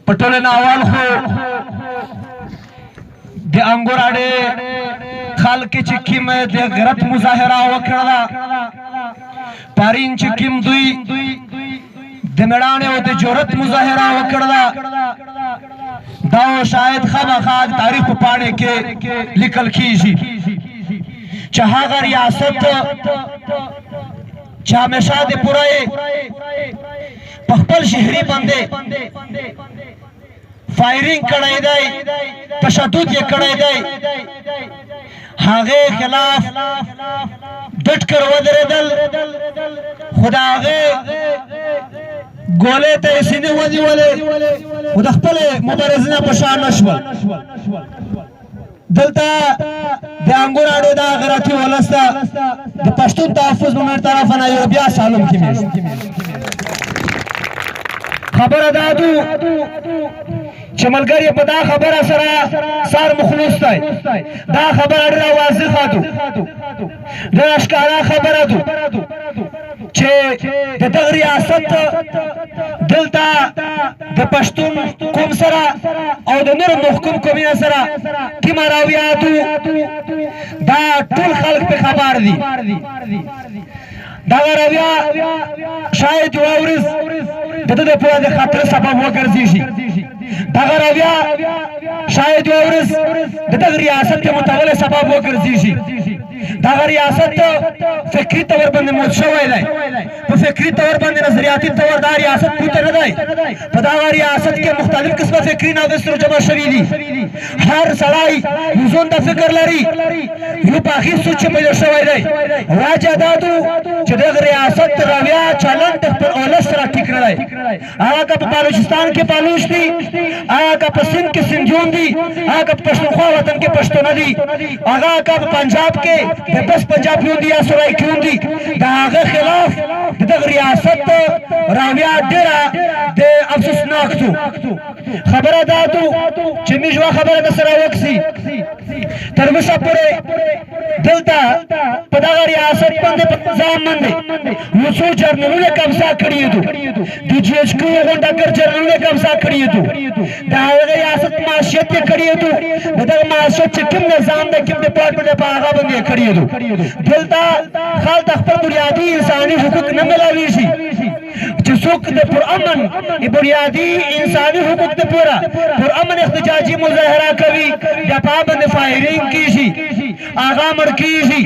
په ټوله نه اول خو د انګور اډې خلک چې کوم د غیرت مظاهره وکړه، پارین چې کوم دوی د مړانې او د جرأت مظاهره وکړه، دا شاید خامخا د تاریخ په پاڼې کې لیکل کیږي چې هغه ریاست چې همیشه د پوره په خپل شهري باندې فایرینګ کړی دی، تشدد یې کړی دی، هغه خلاف ډټ کر ودرېدل، خو د هغې ګولې ته یې سینې ونیولې، خو د خپلې مبارزې نه په شا نه شول. دلته د انګور اډې دا غیرتي ولس ته د پښتون تحفظ مومنټ طرفه نه یو بیا سالم کې خبره دا دو چې ملګری په دا خبره سره سار مخلص دی. دا خبره ډېره واضحه ده، ډېره ښکاره خبره ده چې د دغه ریاست دلته د پښتون قوم سره او د نورو محکوم قومونو سره کومه راویه دو، دا ټول خلک په خبر دي. دغه رویه شاید یوه ورځ د ده دپاره د خطر سبب وګرځېږي. دغه رویه شاید یوه ورځ د دغه ریاست د متولې سبب وګرځېږي. دغه ریاست فکري طور باندې موت شوی دی، په فکري طور باندې، نظریاتي طور دا ریاست پوته نه دی. په دغه ریاست کې مختلف قسمه فکري ناوې سره جمع شوي دي. هر سړی یو ژوند فکر لري، یو په هغې سوچ پیدا شوی دی. وجه دا دو چې دغه ریاست رویه چلند د خپل اولس سره ټیک نه دی. هغه که په بلوچستان کې بلوچ دي، هغه که په سند کې سندیون دي، هغه که په پښتونخوا وطن کې پښتونه دي، هغه که په پنجاب کې د بس پنجابیون دي یا سرایکیون دي، د هغه خلاف د دغه ریاست راویه ډېره د افسوسناک دو. خبره دا دو چې موږ یوه خبره د سره وکسي، تر اوسه پورې دلته په دغه ریاست باندې، په نظام باندې یو څو جرنلونه قبضه کړي دو، د جي ایچ کیو غونډه کر جرنلونه قبضه کړي دو، د هغه ریاست معاشیت یې کړي دو، د دغه معاشیت چې کوم نظام دی، کوم ډپارټمنټ په هغه باندې یې کړي دو. دلته خلک خپل بنیادي انساني حقوق نه ملاویږي. چې څوک د پرامن بنیادي انساني حقوق د پوره پرامن احتجاجي مظاهره کوي، بیا په باندې فایرینګ کیږي، هغه مړ کیږي.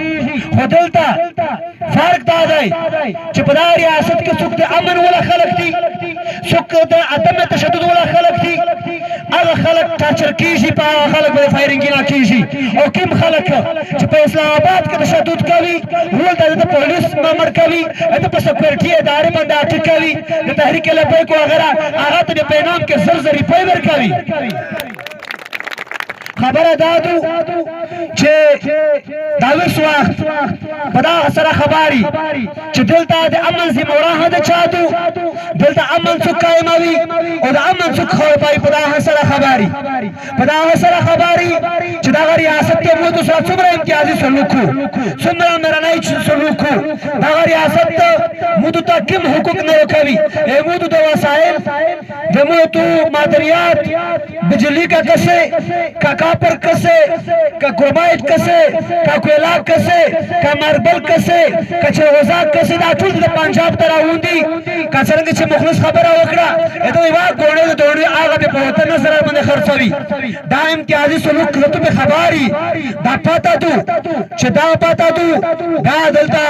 خو دلته فرق دا دی چې په دا ریاست کې څوک د امن ولا خلک دي، څوک د عدم تشدد ولا خلک دي، هغه خلک ټارچر کیږي، په هغه خلک باندې فایرینګ نه کیږي. او کوم خلک چې په اسلام آباد کې تشدد کوي، ولته د پولیس مړ کوي، د په سکیورټي ادارې باندې اټک کوي، د تحریک لبیک وغیرہ، هغه ته په انعام کې زر زر روپۍ ورکوي. خبره دا دو چې دا اوس وخت په دا سره خبري چې دلته د امن ذمه د چا دو، دلته امن څوک قایموي او د امن څوک خرابوي. په دا سره خبري، په دا سره خبري چې دا ریاست کې موږ سره څومره امتیازي سلوک، څومره مرنۍ سلوک، دا ریاست موږ ته کوم حقوق نه ورکوي. موږ د وسایل، د موږ معدنیات، بجلی کا کسے، کا کاپر کسے، کا کرومایټ کسے، کا کویلا کسے، کا ماربل کسے، کا چرغوزا کسے، دا ټول د پنجاب ته راوندي. که څرنګه چې مخلص خبره وکړه، ته یوه ګوڼې د دوړې هغه په وطن نه سره باندې خرڅوي. دا امتیازي سلوک ته به خبري، دا پاته دو چې دا پاته دو، دا دلته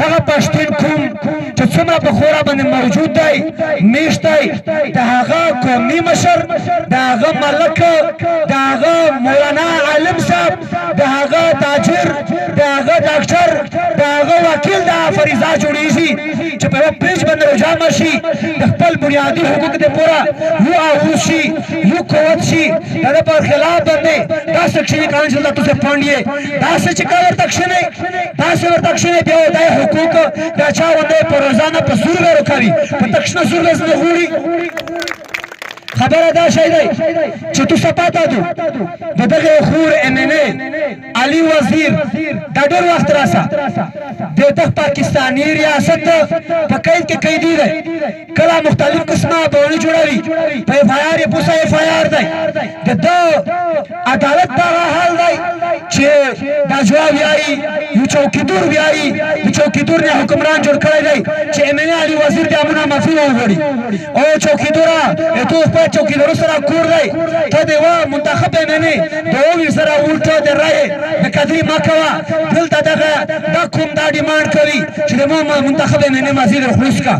دغه پښتون کوم چې څومره په خورا باندې موجود دی، میشت دی، د هغه قومي مشر، د هغه ملک، د هغه مولانا عالم صاحب، د هغه تاجر، د هغه ډاکټر، د هغه وکیل دا فریضه جوړیږي چې په یو پیج باندې راجمع شي، د خپل بنیادي حقوق د پوره یو آواز شي، یو قوت شي. د ده پر خلاف باندې داسې کښېني قانون چې دلته تاسو پنډ یې، داسې چې کله ورته کښېنئ، داسې ورته کښېنئ، بیا دا حقوق دا چا غوندې په روزانه په زور ورکوي، په تکشنه زور ورځنې غوړي. خبره دا شی دی چې تو پاته دو د دغه خور ایم ان ای علي وزیر دا ډېر وخت راسه د دغه پاکستاني ریاست په قید کې قیدی دی. کله مختلف قسمه بونی جوړوي، په اف آی آر یې پوس چوکیدور ویایي، د چوکیدور نه حکمران جوړ کړی دی چې ایم این علي وزیر د امونه معافي وغواړي. او چوکیدوره، ته خپل چوکیدور سره کور دی، ته د یوه منتخب ایم این د 27,000 ووټو د رایې د قدرې مه کوه. دلته دغه دا کوم دا ډیمانډ کوي چې د مو منتخب ایم این مزید خلوص کا.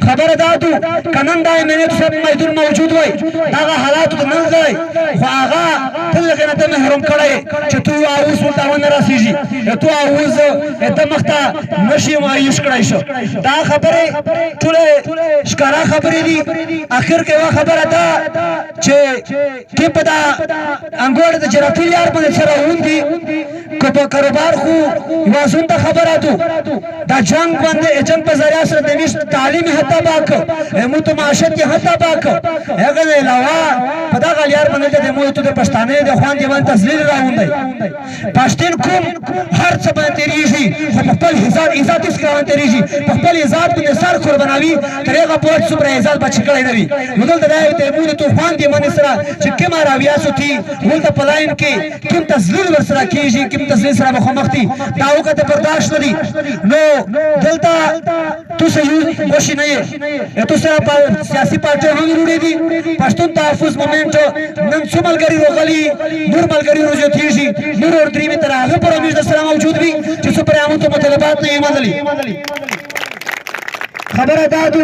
خبره دا دو که نن دا ایم این سب میدون موجود وای، دغه حالاتو ته نه ځای، خو هغه تل هغې نه ته محروم کړی چې تو اوس ورته ونه رسېږي، تو اوس ته مخته نشي مایوس کړی شو. دا خبرې ټولې ښکاره خبرې دي. اخر کې یوه خبره ده چې کې په دا انګوړ د جراتي لیار باندې څه راوون دي، که په کاروبار خو یوازون ته خبره دو، دا جنگ باندې جنگ په ذریعه سره د میش تعلیم حتی باک مو ته معاشرت حتی باک. هغه نه علاوه په دغه لیار باندې د مو ته د پښتانه د خوان دی باندې تذلیل راوون دی. پښتون کوم هر څه باندې تیریږي، خو په خپل عزت عزت هیڅ باندې تیریږي، په خپل عزت باندې سر قربانوي تر هغه پورې څومره عزت بچ کړی نه وي. نو دلته دا د مو ته خوان دی باندې سره چې کومه راویا سوتي ولته په لاین کې کوم تذلیل ور سره کیږي، کوم تذلیل سره مخامخ دي، دا وخت برداشت نه دي. نو دلته تاسو یو خوشی نه یې، تاسو په سیاسي پارټي هم وروړي دي. پښتون تحفظ مومنټ نن څو ملګري روغلي، نور ملګري روزتیږي، نور ور درې تر هغه پر موږ سره موجود وي چې څو پر عامو مطالبات نه یې منلي. خبره دادو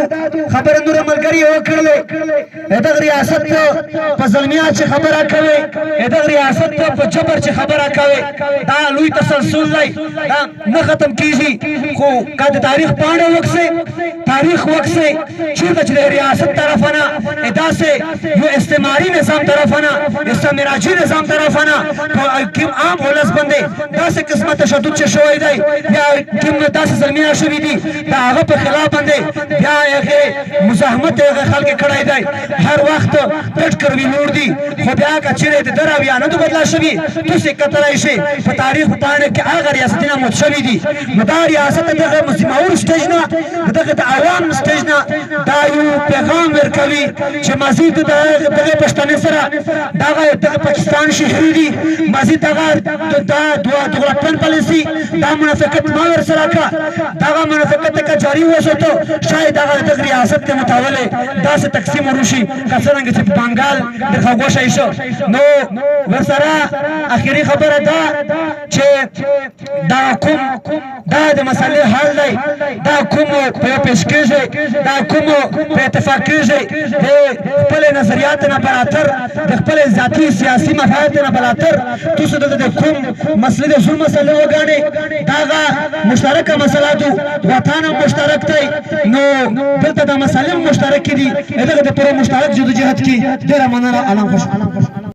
خبره نور ملګری وکړلې. دغه ریاست په زلمیا چې خبره کوي، دغه ریاست په جبر چې خبره کوي، دا لوی تسلسل دی، دا نه ختم کیږي. خو که د تاریخ پاڼه وکسي، تاریخ وکسي، چیرته چې د ریاست طرفه نه داسې یو استعماري نظام طرفه نه، استعماراجي نظام طرفه نه په کوم عام ولس باندې داسې قسمه تشدد چې شوی دی یا کوم داسې زلمیان شوي دي، د هغه په خلاف باندې بیا هغه مزاحمت هغه خلک کړی دی. هر وخت ډټ کروي لور دي، خو بیا که چیرې د دراویا نه بدلا شوي، تاسو کتلای شئ په تاریخ پاڼه کې هغه ریاستونه مات شوي دي. نو دا ریاست دغه مسلمانو سټیج نه، دغه د عوام سټیج نه دا یو پیغام ورکوي چې مزید دغه پښتنې سره دغه پاکستان شهري دي، مزید دغه دا دغلطپن پالیسي، دا منافقت ما ور سره کا، دغه منافقت که جاری وساتو، شاید دغه دغه ریاست ته متوله داسې تقسیم وروشي که څرنګه چې په بنګال د خغوشه شو. نو ورسره اخیری خبره دا چې دا کوم دا د مسلې حل دی، دا کوم په پیش کېږي، دا کوم په اتفاق کېږي، د خپل نظریات نه براتر، د خپل ذاتی سیاسي مفاد نه براتر، تاسو د کوم مسلې د ظلم مسلې وګاڼي، داغه مشترکه مسله دو، وطن مشترک دی. نو دلته د مسلې مشترک دي، دغه د پر مشترک جدوجہد کې. ډیره مننه، علم خوش.